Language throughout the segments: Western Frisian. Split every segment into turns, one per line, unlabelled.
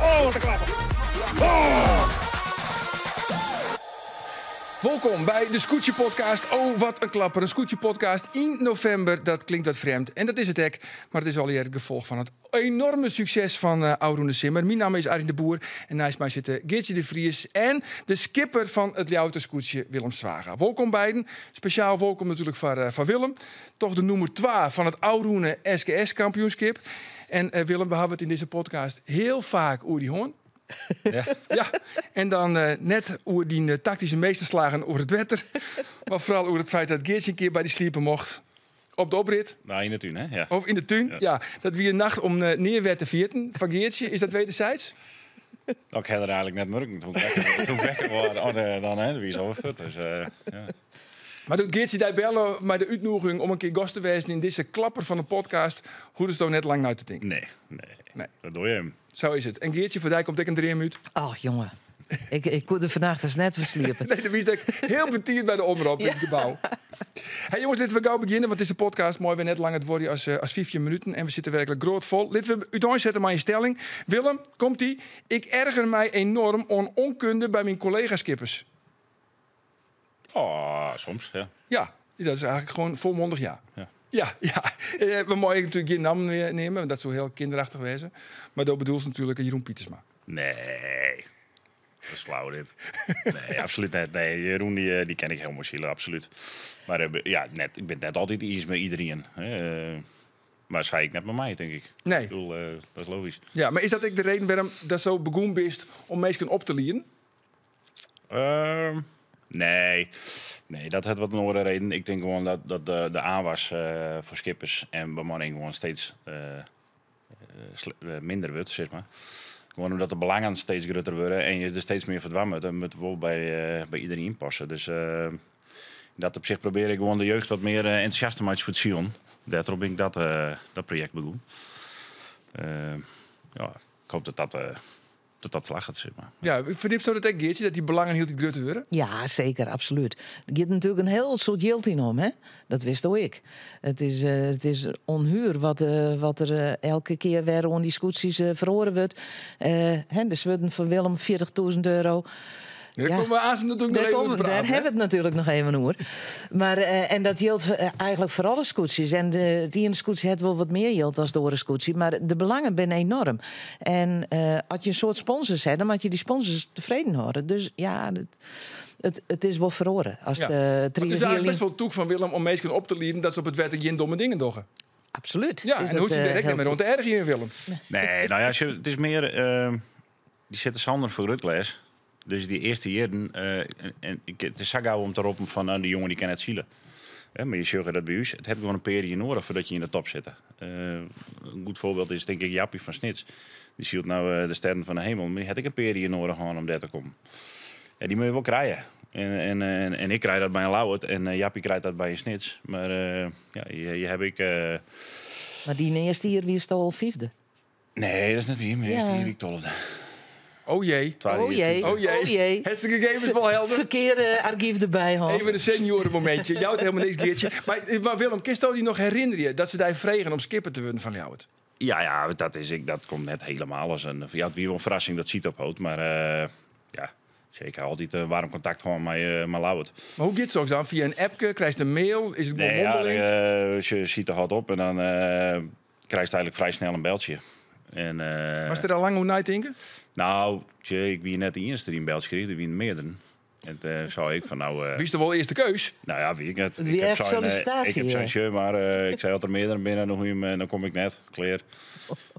Oh, wat in klapper. Oh!
Wolkom by de Skûtsjepodcast. Oh, wat in klapper. In Skûtsjepodcast yn novimber. Dat klinkt wat frjemd en dat is it ek. Mar it is allegear it gefolch fan it enoarme sukses fan ôfrûne simmer. Myn namme is Arjen de Boer en neist my sitte Geartsje de Vries en de skipper fan it Ljouwerter skûtsje Willem Zwaga. Wolkom beiden. Spesjaal wolkom natuerlik foar Willem. Toch de nûmer twa fan it ôfrûne SKS-kampioenskip. En Willem, we hawwe it yn dizze podcast hiel faak oer dy hân.
Ja.
Ja, en dan net oer dyn taktyske meesterslagen oer it wetter, mar foaral oer it feit dat Geartsje in kear by dy sliepe mocht. Op de oprit.
Nou, yn de tún, hè? Ja.
Of yn de tún, ja.
Ja.
Dat wie in nacht om nea wer te ferjitten foar Geartsje. Is dat wederzijds?
Nou, ik ha der eigenlik net murken. Toen ik wekker, toen ik wekker waard, oh, nee, dan, hè, wie se alwer fuort. Dus, ja.
Mar doe't Geartsje dy belle mei de útnûging om in kear gast te wêzen yn dizze klapper fan de podcast, hoegdesto net lang nei te tinken.
Nee, nee.
Nee.
Dat doar je him.
Sa is it. En Geartsje, foar dy komt ek in dream út.
Och, jonge. Ik koe der fannacht ris net foar sliepe.
Nee, do wiest ek hiel betiid by de omrop yn it gebou. Hey jonges, litte we gau begjinne, want dizze podcast mei wer net langer duorje as 15 minuten en we sitte werklik groatfol. Litte we úteinsette mei in stelling. Willem, komt ie? Ik erger my enorm oan onkunde by myn kollega-skippers.
Oh, soms, ja.
Ja, dat is eigenlik gewoan folmondich ja.
Ja.
Ja, ja. We meie natuerlik gjin nammen neame, want dat soe hiel kinderachtig wêze. Mar do bedoelst natuerlik Jeroen Pietersma.
Nee, dat is flau dit. Nee, absolút net. Nee, Jeroen dy ken ik hiel moai, absolút. Mar ja, net, ik bin it net altyd iens mei iderien. Hè. Mar sy ek net mei my, tink ik.
Nee.
Ik bedoel, dat is logysk.
Ja, mar is dat ek de reden wêrom datsto begûn bist om minsken op te lieden?
Nee. Nee, dat hat wat in oare reden. Ik tink gewoan dat de aanwas foar skippers en bemanning gewoan steeds minder wurdt, sis mar. Gewoan omdat de belangen steeds grutter wurde en je der steeds mear foar dwaan moatte, moat wol by iderien passe. Dus yn dat opsicht probearje ik gewoan de jeugd wat mear entûsjast te meitsjen foar it silen. Dêrtroch bin ik dat projekt begûn. Ja, ik hoop dat dat dat dat slagget, sis mar.
Ja, fernimsto dat ek, Geartsje, dat dy belangen hieltyd grutter wurde?
Ja, seker, absolút. Der giet natuerlik in hiel soad jild yn om, hè? Dat witsto ek. It is ûnhuer wat der elke kear wer oan dy skûtsjes feroare wurdt. Hè, de swurden fan Willem, 40.000 euro.
Dêr
Ja.
komme we aanst natuerlik noch
Dêr
even oer te
dêr
praten,
hawwe
hè?
we it natuerlik noch even oer. Mar en dat jildt eigenlik foar alle skûtsjes. En it iene skûtsje hat wol wat mear jild as it oare skûtsje, mar de belangen binne enoarm. En as je in soad sponsors ha, dan moatte je dy sponsors tefreden hâlde. Dus ja, it is wol feroare. As
Ja.
de
Mar it is
tritich jier
eigenlik
lyn
best wol tûk fan Willem om minsken op te lieden dat se op it wetter gjin domme dingen dogge.
Absolút.
Ja,
Is
en hoecht
dat,
je der ek net
heel
mear oan te ergerjen, Willem.
Nee, nou ja, sjoch, it is mear, dy sitte sûnder fergrutglês. Dus dy earste jierren, en ik, it is sa gau om te roppen fan, nou, dy jongen dy kin net sile. Hè, mar je sjogge dat by ús, it hat gewoan in pear jier noadich foardat je yn de top sitte. In goed foarbyld is tink ik Jappie fan Snits. Dy sylt no de Sterren fan de Hemel, mar dy hat ek in pear jier noadich hân om dêr te kommen. Ja, dy moatte je wol krije. En ik krij dat by in Ljouwert en Jappie krijt dat by in Snits. Mar ja, je hawwe ek,
Mar dyn earste jier wiesto al fyfde?
Nee, dat is net wier. Myn earste
Ja.
jier wie ik 12e.
Oh jee.
Twadde
Oh
jier
jee.
fyfde.
Oh jee.
Oh jee.
Hast de gegevens wol helder?
Ferkearde argyf derby hân.
Even in seniorenmomentje. Jout helemaal niks, Geartsje. Maar Willem, kinsto dy noch herinnerje dat se dy fregen om skipper te wurden fan Ljouwert?
Ja, ja, dat is, ik, dat komt net hielendal as in, ja, it wie wol in ferrassing dat Siet ophold, mar ja, seker altyd in waarm kontakt hân mei Ljouwert.
Mar hoe giet soks dan? Fia in appke? Krijst in mail? Is it gewoan
Nee, ja,
mondeling?
se Siet hâldt op en dan krijst eigenlik frij snel in beltsje. En
Moatst der al lang oer neitinke?
Nou, tsje, ik wie net de iennichste dy't in beltsje krige, der wiene mearderen. En toen sei ik fan, nou,
Wiesto wol earste keus?
Nou ja, wie ik net.
Het wie
Ik heb
echt
sein,
sollicitatie,
ik heb sein
hè?
sjeu, mar ik sei as der mearderen binne, dan hoech je hem, dan kom ik net. Klear.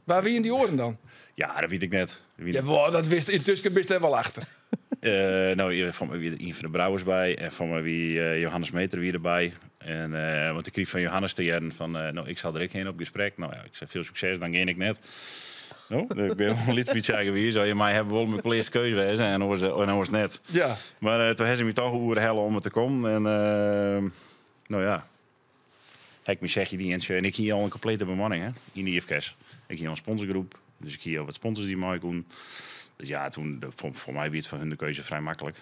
Wa wiene dy oaren dan?
Ja, dat wit ik net. Dat wie
Ja, wow, dat wist, yntusken bist dêr wol achter.
Nou, hier, foar my wie der ien fan de Brouwers by en foar my wie Johannes Meeter wie derby. En want ik krieg fan Johannes te hearren fan, nou, ik sil der ek hinne op gesprek. Nou ja, ik sei, veel sukses, dan gean ik net. No, ik bin wol in lyts bytsje eigenwiis. As je my hawwe wolle, moat ik wol earste keus wêze en oars net. Mar toen ha se my toch oerhelle om te kommen. En nou ja, ha ik my sechje dien. En ik hie al in komplete bemanning, hè, yn de IFKS. Ik hie al in sponsorgroep, dus ik hie al wat sponsors dy't mei koenen. Dus ja, toen, de, foar my wie it foar hun de keuze frij maklik.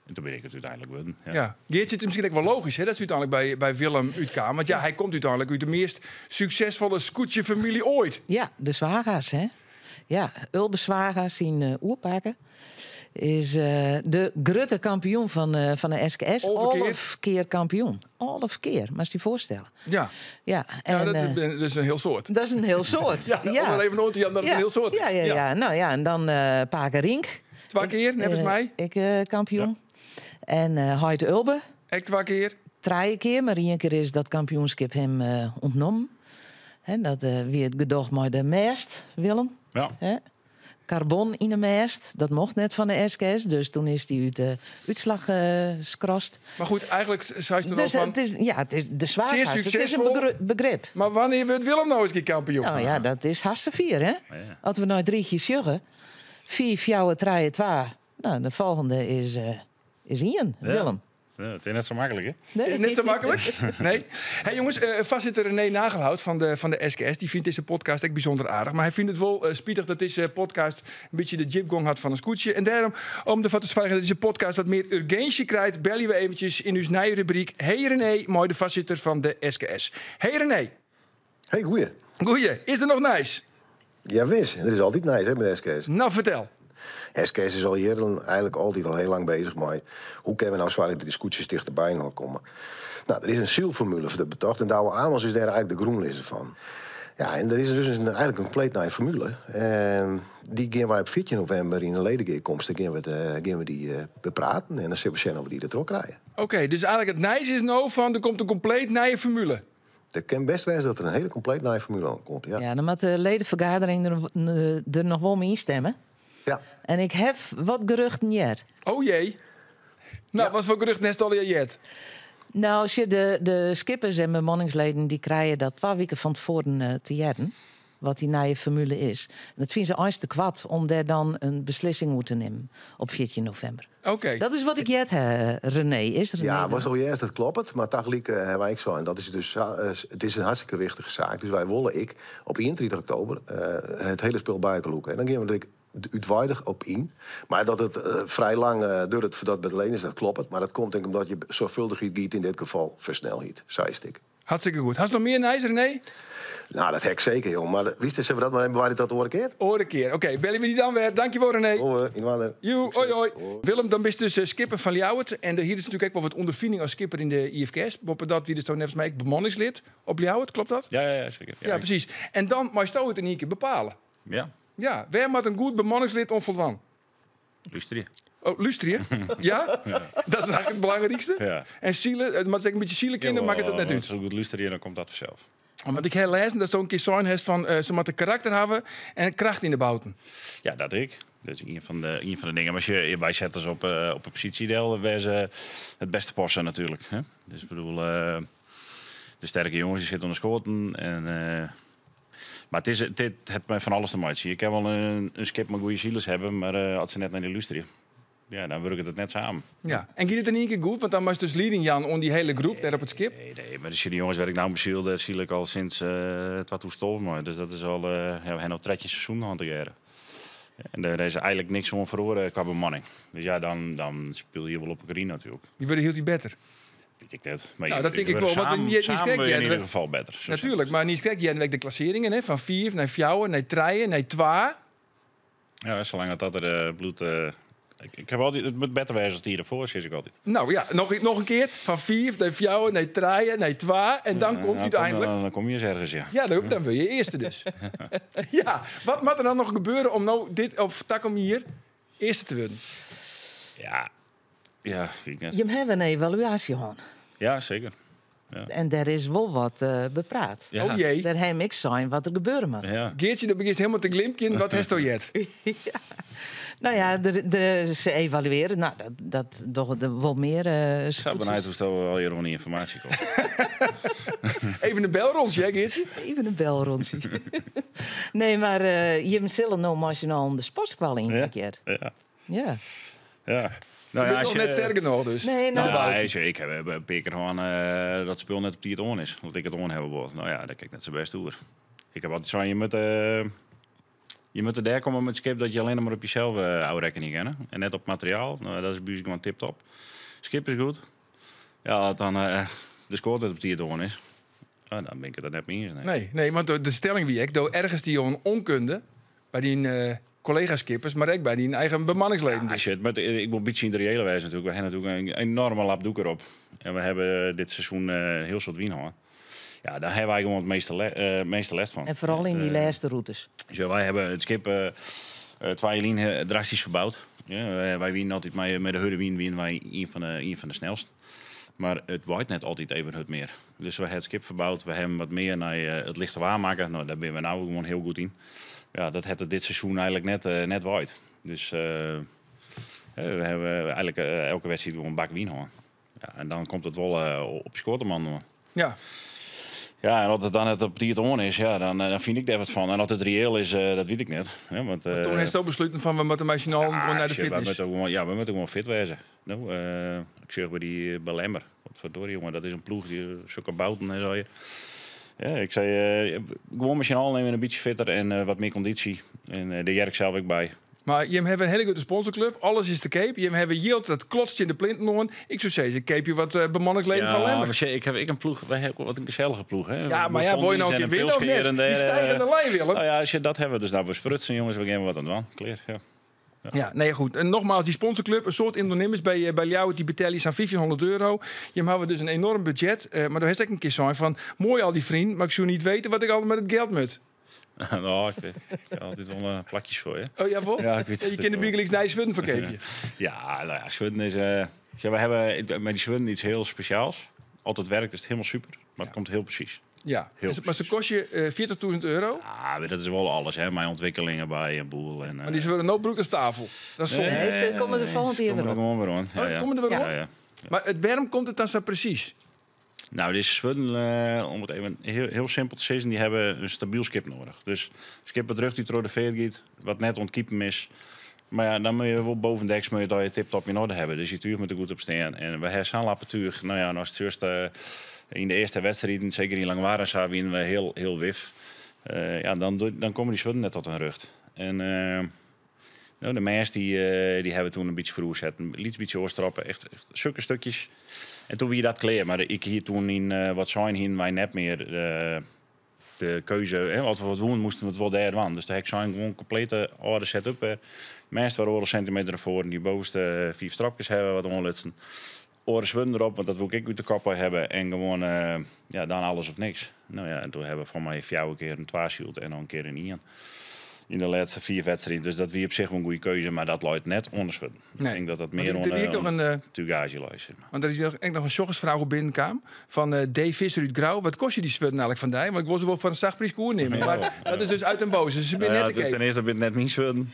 En toen bin ik it úteinlik wurden. Ja.
Ja. Geartsje, it is miskien ek wol logysk, hè, dat se úteinlik by Willem útkaam. Want ja, hy komt úteinlik út de meast suksesfolle skûtsjefamylje oait.
Ja, de Zwaga's, hè? Ja, Ulbe Zwaga, syn oerpake, is de grutte kampioen fan de SKS.
11 kear.
11 kear kampioen. 11 kear, moatst dy foarstelle.
Ja.
Ja,
Ja,
en,
dat is in hiel soad.
Dat is in hiel soad.
Ja, om der even oan te jaan dat it in hiel soad is.
Ja, ja, ja. Nou ja, en dan pake Rienk.
2 kear, neffens my.
Ik kampioen. En heit Ulbe.
Ek 2 kear.
3 kear, mar 1 kear is dat kampioenskip him ûntnommen. Hè, dat wie it gedoch mei de mêst, Willem.
Ja.
Hè? Karbon yn de mêst, dat mocht net fan de SKS, dus toen is die út de útslach skrast.
Maar goed, eigenlijk zei ze er
Dus
al van
het is, ja, het is de
Zeer
Zwaga's, het is een
succesvol.
begrip.
Maar wannear wurdt Willem nou eens kear kampioen?
Nou ja, dat is hartstikke 4, hè?
Ja.
As we nou 3 sjogge, 4, 4, 3, 2. Nou, de folgjende is 1,
Ja.
Willem.
Ja, het is net zo makkelijk, hè?
Nee.
Is het net zo makkelijk? Nee. Hey, jongens, vastzitter René Nagelhout van de SKS, die vindt deze podcast echt bijzonder aardig. Maar hij vindt het wel spietig dat deze podcast een beetje de jipgong had van een scootje. En daarom, om ervan te zwijgen dat deze podcast wat meer urgentie krijgt, bellen we eventjes in uw nieuwe rubriek. Hey René, mooi de vastzitter van de SKS. Hey René.
Hey, goeie.
Goeie. Is er nog nice?
Ja, wis. Er is altijd nice, hè, met de SKS.
Nou, vertel.
SKS is al jaren eigenlijk altijd al heel lang bezig met hoe kunnen we nou zwaar dat die scootjes dichterbij nog komen. Nou, er is een zielformule voor dat betocht en Douwe Amos is daar eigenlijk de groenlezer van. Ja, en er is dus eigenlijk een compleet nieuwe formule. En die gaan wij op 14 november in de ledenkeerkomst, dan gaan we die bepraten en dan zullen we zien of we die er ook krijgen.
Oké, dus eigenlijk het nice is nou van, er komt een compleet nieuwe formule.
Het kan best zijn dat er een hele compleet nieuwe formule aan komt, ja.
Ja, dan moet de ledenvergadering er nog wel mee instemmen.
Ja.
En ik heb wat geruchten jet.
Oh jee. Nou, wat voor gerucht nest al je jet?
Nou, als je de skippers en bemanningsleden die krijgen dat 2 weken van tevoren te jaren, wat die nieuwe formule is. En dat vinden ze eens te kwad om daar dan een beslissing moeten nemen op 14 november.
Oké.
Dat is wat ik jet, hè, René. Is René
Ja,
er
was
nog?
al juist, dat klopt. Maar tegelijk hebben wij ook zo. En dat is dus, het is een hartstikke wichtige zaak. Dus wij willen ik op 31 oktober het hele spul bij elkaar loeken. En dan gaan we natuurlijk uitweidig op in. Maar dat het vrij lang duurt voordat het leen is, dat klopt. Maar dat komt denk ik omdat je zorgvuldig giet, in dit geval versnelheid, zei ik.
Hartstikke goed. Hast je nog meer nice, René?
Nou, dat hek zeker, joh. Maar wist je, zullen we dat maar even bewaren dat de keer?
Oren keer. Oké, bellen we die dan weer. Dankjewel, René.
Hoi, in water.
Joe, hoi, hoi. Willem, dan ben je dus skipper van Ljouwert. En hier is natuurlijk ook wel wat ondervinding als skipper in de IFKS. Boppedat, wie is dan volgens mij ook bemanningslid op Ljouwert, klopt dat?
Ja, ja, ja, zeker.
Ja, precies. En dan mag je het in één keer bepalen.
Ja.
Ja, waar moet een goed bemanningslid onvoldoen?
Lustrië.
Oh, lustrië? Ja?
Ja.
Dat is eigenlijk het belangrijkste.
Ja.
En zielen, het maar het is een beetje zielen kinderen, maakt het net uit.
Als het goed luisteren, dan komt dat vanzelf.
Want ik heb lezen dat zo'n keer zo'n heeft van ze moeten karakter hebben en kracht in de bouten.
Ja, dat ik. Dat is een van de dingen. Maar als je, wij zetten ze op een positiedeel, waar ze het beste passen natuurlijk. Hè? Dus ik bedoel, de sterke jongens die zitten onder schoten. En maar het is, het, het, het met van alles te maken. Je kan wel een skip met goede zielers hebben, maar als ze net naar die luisteren, ja, dan werkt het net samen.
Ja. En gaat het in één keer goed? Want dan was dus leading Jan om die hele groep daar op het skip.
Nee, nee, maar de jongens waar ik nou beziel, daar zie ik al sinds 2012. Maar dus dat is al ja, we hebben al trekje seizoen aan te jaren. En daar is eigenlijk niks om verloren qua bemanning. Dus ja, dan speel je wel op een green natuurlijk.
Die worden heel die beter.
Weet ik net. Maar
Nou,
je-
dat denk
je
ik wel,
wordt
want niet
samen
gek,
word je
ja,
in ieder
we-
geval beter. Zo
Natuurlijk,
simpel.
maar niet gek, jij de klasseringen, hè, van 4 naar 4, naar 3, naar 2.
Ja, zolang dat, dat er bloed... Ik heb altijd, het moet beter wijzen als die ervoor zit ik altijd.
Nou ja, nog een keer. Van 4 naar 4, naar 3, naar 2. En dan
Ja,
komt uiteindelijk...
Dan kom je eens ergens, ja.
Ja, dan wil je eerste dus. Ja, wat moet er dan nog gebeuren om nou dit, of tak om hier, eerste te worden?
Ja, ja, vind ik net.
Je hebt een evaluatie gehad.
Ja, zeker. Ja.
En daar is wel wat bepraat.
Ja.
Oh jee.
Daar heb ik zijn wat er gebeuren moet.
Ja.
Geertje, dat begint helemaal te glimken. Wat heeft jet?
Ja. Nou ja, ze evalueren. Nou, dat toch de, wel meer
Ik zou benieuwd
scootjes.
hoe al hier die informatie komt.
Even een belrondje, hè, Geertje?
Even een belrondje. Nee, maar je zullen nou marginaal om de sportskwal in,
Ja.
Geert.
Ja.
Ja.
Ja.
Nou,
Nou
ja,
ja,
nog
als je,
net sterker nog, dus.
Nee, nou,
Nou, ja, als je, ik heb een paar keer gewoon dat spul net op die het on is. Want ik het on hebben wordt. Nou ja, daar kijk ik net zo best door. Ik heb altijd zo'n, je moet er daar komen met skip dat je alleen maar op jezelf oude rekening kennen. En net op materiaal. Nou, dat is bij ons gewoon tip-top. Skip is goed. Ja, als dan de score net op die het on is. Nou, dan ben ik het er net mee eens. Nee.
Nee, nee, want de stelling wie ik, door ergens die on onkunde By dyn kollega-skippers, mar ek by dyn eigen bemanningsleden.
Ja,
Dus.
shit, maar ik wil een beetje in de reële wijze natuurlijk. We hebben natuurlijk een enorme lap doek erop. En we hebben dit seizoen heel soort wien gehad. Ja, daar hebben wij gewoon het meeste last van.
En vooral in die laatste routes.
Dus ja, wij hebben het schip 2 jaar drastisch verbouwd. Ja, wij winnen altijd met de hurde wien, winnen wij een van de snelst. Maar het waait net altijd even hard meer. Dus we hebben het schip verbouwd. We hebben wat meer naar het lichte waarmaken. Nou, daar ben we nou gewoon heel goed in. Ja, dat heeft het dit seizoen eigenlijk net waait. Dus we hebben eigenlijk elke wedstrijd gewoon een bak wien hoor. Ja, en dan komt het wel op je scoorteman, hoor. Ja, en als het dan het op die het on is, ja, dan vind ik daar wat van. En als het reëel is, dat weet ik net. Ja, want,
Maar toen is het ook besloten van we moeten maar snel gewoon naar de
shit, wij
fitness.
moeten gewoon, ja, we moeten gewoon fit wezen. Nou, ik zeg bij die Belemmer. Wat verdorie, jongen, dat is een ploeg die zulke bouten en zo. Ja, ik zei, gewoon met z'n allen nemen een beetje fitter en wat meer conditie. En de Jerk zelf ook bij.
Maar je hebt een hele goede sponsorclub. Alles is te keep. Je hebt yield, dat klotst in de plinten. Ik zou zeggen, keep je wat bemanningsleden
Ja,
van Lemmer.
maar shit, ik heb ik een ploeg. Wij hebben wat een gezellige ploeg. Hè?
Ja, maar ja, wil je nou een
En
keer winnen of
pilsje
net?
hier en
Die
daar,
stijgende lijn, Willem.
Nou ja, als je, dat hebben we dus nou besprutsen, jongens. We gaan wat aan het doen. Klaar, ja.
Ja, nee, goed. En nogmaals, die sponsorclub, een soort ondernemers bij jou, die betalen zo'n 1500 euro. Je hebben dus een enorm budget. Maar daar heeft ook een keer zo'n van, mooi al die vriend, maar ik zou niet weten wat ik altijd met het geld moet.
Nou, ik weet, ik heb altijd wel plakjes voor je.
Oh ja, wel?
Ja, ik weet
Ja, je
het
kent de
wel.
Biggelings naar Zweden van Keepje.
Ja, nou ja, Zweden is, zeg, we hebben met die Zweden iets heel speciaals. Altijd werkt, is het helemaal super. Maar het komt heel precies.
Ja.
Heel
Maar ze kost je 40.000 euro.
Ah, maar dat is wel alles, hè. Mijn ontwikkelingen bij een boel. En,
Maar die zullen noodbroek als tafel. Dat is zonde.
Nee, ze komen er volgend jaar
komen
weer
er
op.
gewoon weer aan. Ja,
Oh,
ja.
komen er weer
Ja,
op?
ja.
Maar het waarom komt het dan zo precies?
Nou, deze Zweden, om het even heel, heel simpel te zeggen, die hebben een stabiel schip nodig. Dus schip wat terug die door de veer gaat, wat net ontkiepen is. Maar ja, dan moet je wel bovendeks moet je dat je tip-top in orde hebben. Dus je tuig moet er goed op staan. En we hebben zo'n lappentuig. Nou ja, en als het eerste, in de eerste wedstrijden, zeker in Langwarens, winnen we heel, heel wif. Ja, dan komen die Zweden net tot hun rug. En de meest die hebben toen een beetje vroeg gezet. Een liet beetje oorstrappen, echt zulke stukjes. En toen wie dat kleer. Maar ik hier toen in wat zijn hier wij net meer de keuze. Hè, wat we wat doen, moesten we het wel daar doen. Dus de hek zijn gewoon complete oude setup. Hè. Meest waren oren centimeter ervoor en die bovenste 4 strapjes hebben wat onlutsen. Oren zwun erop, want dat wil ik uit de koppen hebben. En gewoon ja, dan alles of niks. Nou ja, en toen hebben we voor mij 4 keer een twaashield en dan een keer een ien. In de laatste 4 wedstrijden. Dus dat wie op zich wel een goede keuze, maar dat luidt net onder Zweden. Ik
Nee.
denk dat dat
Want
meer
er is
onder
nog een
tugage luidt, zeg maar.
Want er is echt nog een sjoggersvraag op binnenkwam van D. Visser uit Grauw. Wat kost je die Zweden eigenlijk van die? Want ik was er wel voor een zachtprijs koer nemen.
Ja.
Maar dat is dus uit en boze. Dus ze zijn
Nou
net
ja,
te kijken.
ten eerste ben het net niet Zweden.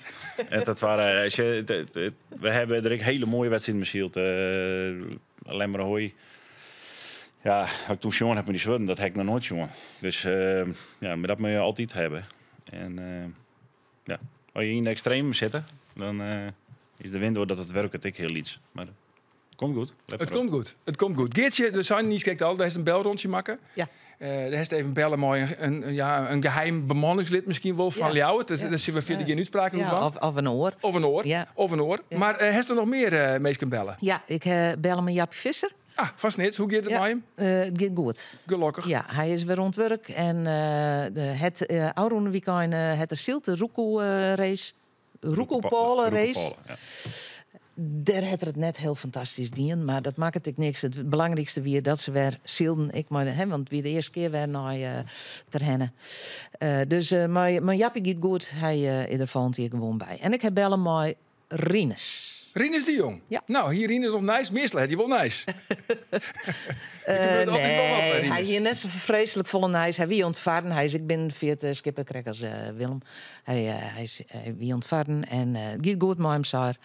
En dat waren, als je, het, het, het, we hebben er ook hele mooie wedstrijden met Lemmer Ahoy. Ja, wat ik toen jongen heb met die Zweden, dat heb ik nog nooit jongen. Dus ja, maar dat moet je altijd hebben. En ja, als je in de extreme zit, dan is de wind door dat het werkt het ik heel iets. Maar het komt goed. Let
Het
maar op.
komt goed. Het komt goed. Geertje, de zijn niet kijkt al, daar is een belrondje maken.
Ja.
Daar is even bellen, mooi een geheim bemanningslid misschien wel van jou. Dat zien we verder geen uitspraak van.
Of een oor.
Of een oor.
Ja.
Of een oor.
Ja.
Maar heeft er nog meer mensen bellen?
Ja, ik bel met Jaapie Visser.
Ah, van Snits. Hoe gaat het
Ja.
met hem?
Het gaat goed.
Gelukkig.
Ja, hij is weer ontwerk. En het oude weekend het de Zilte Roekoe race. Roekoe Polen race.
Roekoe Polen, ja.
Daar had het net heel fantastisch dien, maar dat maakt het ik niks. Het belangrijkste weer dat ze weer zielden. Ik maar, hè, want wie de eerste keer weer naar Terhenne. Dus maar Jappie gaat goed, hij is er volgend hier gewoon bij. En ik heb bellen met Rinus.
Rinus de Jong.
Ja.
Nou, hier Rinus nog nice. Meestal had hij wel nice. Er gebeurt altijd wel wat bij
Nee,
Rinus.
hij hier net zo vreselijk volle nice. Hij wie ontvaren. Hij is, ik ben via het skipper krek als Willem. Hij wie ontvaren en het gaat goed met hem, saar.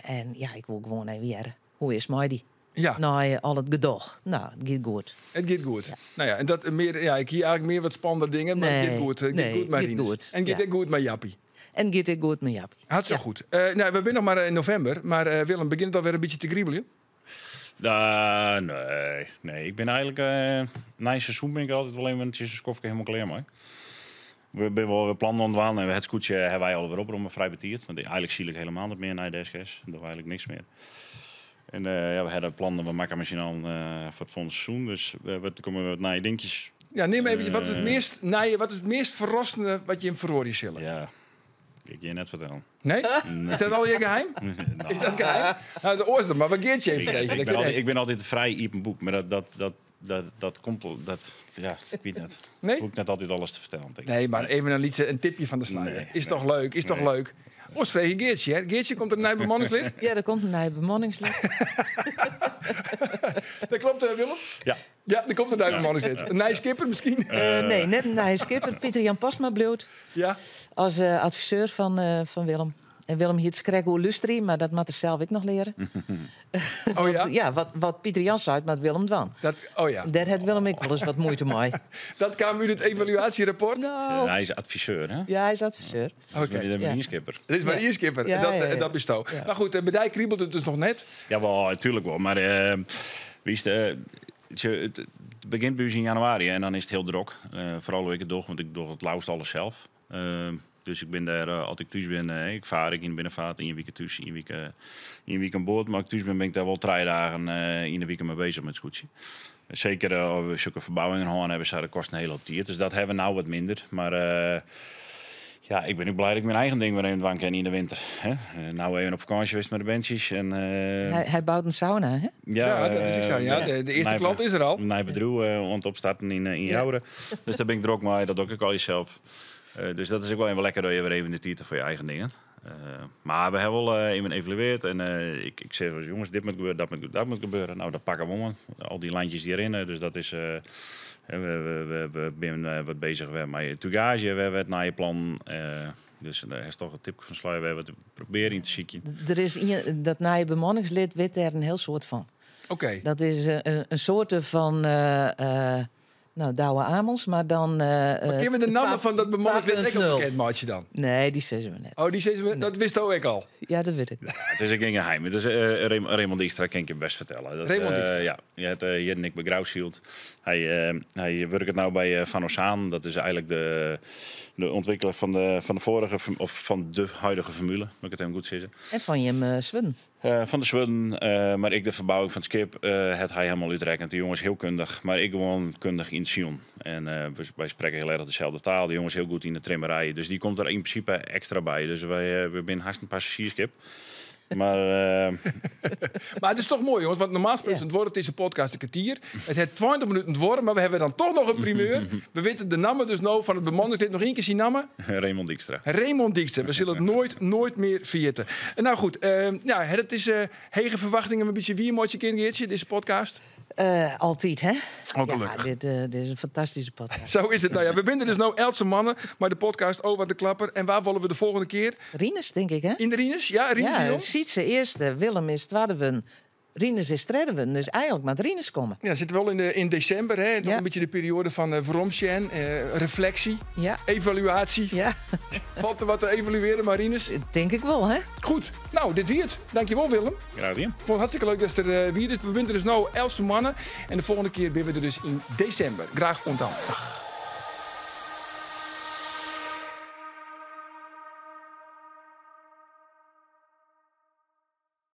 En ja, ik wil gewoon even weer. Hoe is mij die?
Ja.
Na al het gedoog. Nou, het gaat goed.
Het gaat goed. Ja. Nou ja, en dat meer, ja, ik hier eigenlijk meer wat spannende dingen, maar het gaat
Nee,
goed. Het gaat
nee,
goed met
het gaat
Rinus.
goed.
En het gaat
Ja.
ook goed met Jappie.
En het gaat ook goed met Jappie.
Hartstikke goed. Nou, we zijn nog maar in november, maar Willem, begint het alweer een beetje te kriebelen?
Nee, nee, ik ben eigenlijk, na een seizoen ben ik altijd wel even een skofje helemaal klaar mee. We hebben wel weer plannen ontwaan en het scootje hebben wij alweer op om vrij betierd. Want eigenlijk zie ik helemaal niet meer naar de SGS. Dat we eigenlijk niks meer. En ja, we hadden plannen, we maken misschien al voor het volgende seizoen. Dus we komen wat naar je dingetjes.
Ja, neem eventjes, wat is het meest, nee, wat is het meest verrassende wat je in verhoor zullen?
Ja. Ik je net fertellen.
Nee? Is dat al je geheim? Is dat geheim? Nou, de oorste, maar wat Geertje even
Ik, ik, ben altijd, ik ben altijd een vrij iepen boek, maar dat, dat, dat, dat, dat komt... Dat, ja, ik weet net.
Nee?
Hoef ik net altijd alles te vertellen. Denk ik.
Nee, maar even een, liedje, een tipje van de sluier.
Nee,
is
nee.
toch leuk, is toch
Nee.
leuk. Ons vraag je Geertje, hè? Geertje komt er een nieuw bemanningslid.
Ja, er komt een nieuwe bemanningslid.
Dat klopt, hè, Willem?
Ja.
Ja, er komt een nieuw bemanningslid. Een nieuwe skipper misschien?
Nee, net een nieuwe skipper. Pieter Jan Pasma bloed
Ja.
als adviseur van Willem. En Willem hiet Skrek Lustri, maar dat moet er zelf ik nog leren.
Oh ja?
Ja, wat Pieter Jan zei, maar Willem dwan.
Dat, oh ja.
Daar had Willem ik wel eens wat moeite mee.
Dat kwam uit het evaluatierapport?
Nou,
Hij is adviseur, hè?
ja, hij is adviseur.
Oké.
De
Ja.
marineschipper.
Dit is maar
Ja.
eerst skipper.
Ja,
dat,
ja, ja.
dat is zo.
Ja.
Nou goed, bij die kriebelt het dus nog net.
Ja, wel, natuurlijk wel. Maar wie is de, het, het begint bij ons in januari en dan is het heel druk. Vooral hoe ik het doe, want ik doe het lauwst alles zelf. Dus ik ben daar, als ik thuis ben, ik vaar ik in de binnenvaart, in een week thuis, in een week, in een week aan boord. Maar als ik thuis ben, ben ik daar wel 3 dagen in de week mee bezig met scootje. Zeker als we zulke verbouwingen hadden, hebben ze dat kost een hele hoop tijd. Dus dat hebben we nou wat minder. Maar ja, ik ben ook blij dat ik mijn eigen ding weer even dwang kan in de winter. Hè? Nou even op vakantie geweest met de bandjes. En,
Hij bouwt een sauna, hè?
ja,
Ja, dat is ik zo. Ja, de eerste klant is er al.
Mijn bedrijf om het opstarten in Jouren. Dus daar ben ik druk mee. Dat doe ik al zelf. Dus dat is ook wel even lekker dat je weer even de tijd hebt voor je eigen dingen. Maar we hebben wel even geëvalueerd. En ik zeg wel eens, jongens, dit moet gebeuren, dat moet, dat moet gebeuren. Nou, dat pakken we om. Al die lijntjes die erin. Dus dat is... we zijn wat bezig met tugage. We hebben het naar je plan. Dus er is toch een tipje van sluier. We hebben het proberen in te zieken.
Er is dat nieuwe bemanningslid weet daar een heel soort van.
Oké.
Dat is een soort van nou, Douwe Amels, maar dan...
Maar kunnen we de namen van dat bemanningslid ook al
2.0.
bekend maken dan?
Nee, die zeggen we net.
Oh, die zeggen we, dat wist ook al.
Ja, dat weet ik.
Het is ook geen geheim. Het is, Raymond Dijkstra kan ik je best vertellen. Dat,
Raymond Dijkstra.
ja, je hebt hier Nick Begrauwshield. Hij werkt nou bij Van Oosaan. Dat is eigenlijk de ontwikkelaar van de vorige of van de huidige formule, moet ik het hem goed zeggen.
En van Jim Swun.
Van de Swun, maar ik de verbouwing van het schip, het hij helemaal uitrekkend. De jongen is heel kundig, maar ik gewoon kundig in het Sion. En wij spreken heel erg dezelfde taal. De jongen is heel goed in de trimmerij, dus die komt er in principe extra bij. Dus wij we zijn haast een passagierschip. Maar,
Maar het is toch mooi, jongens, want normaal gesproken het wordt het is een podcast een kwartier. Het heeft 20 minuten het worden, maar we hebben dan toch nog een primeur. We weten de namen dus nou van het bemanningslid nog één keer zien namen.
Raymond Dijkstra.
Raymond Dijkstra. We zullen het nooit meer vergeten. En nou goed, ja, het is hege verwachtingen een beetje wiermootje kind, Geertje, deze podcast.
Altijd, hè?
Oh,
Ja,
gelukkig.
dit is een fantastische podcast.
Zo is het. Nou ja, we binden dus nou Else mannen, maar de podcast Oh wat de klapper. En waar willen we de volgende keer?
Rinus, denk ik, hè?
In de Rinus? Ja, Rinus de
Ja,
Jong?
Sietse eerste, Willem is tweede wun. Rinus is derde wun, dus eigenlijk maar Rinus komen.
Ja, zitten we wel in december, hè? Toch
Ja.
een beetje de periode van veromsjen, reflectie,
Ja.
evaluatie.
Ja,
Valt er wat te evalueren, Marinus?
denk ik wel, hè?
Goed, nou, dit wie het. Dankjewel, Willem.
Graag gedaan.
Ik vond het hartstikke leuk dat er weer is. We winnen dus nou Else mannen. En de volgende keer ben we er dus in december. Graag onthouden. Dag.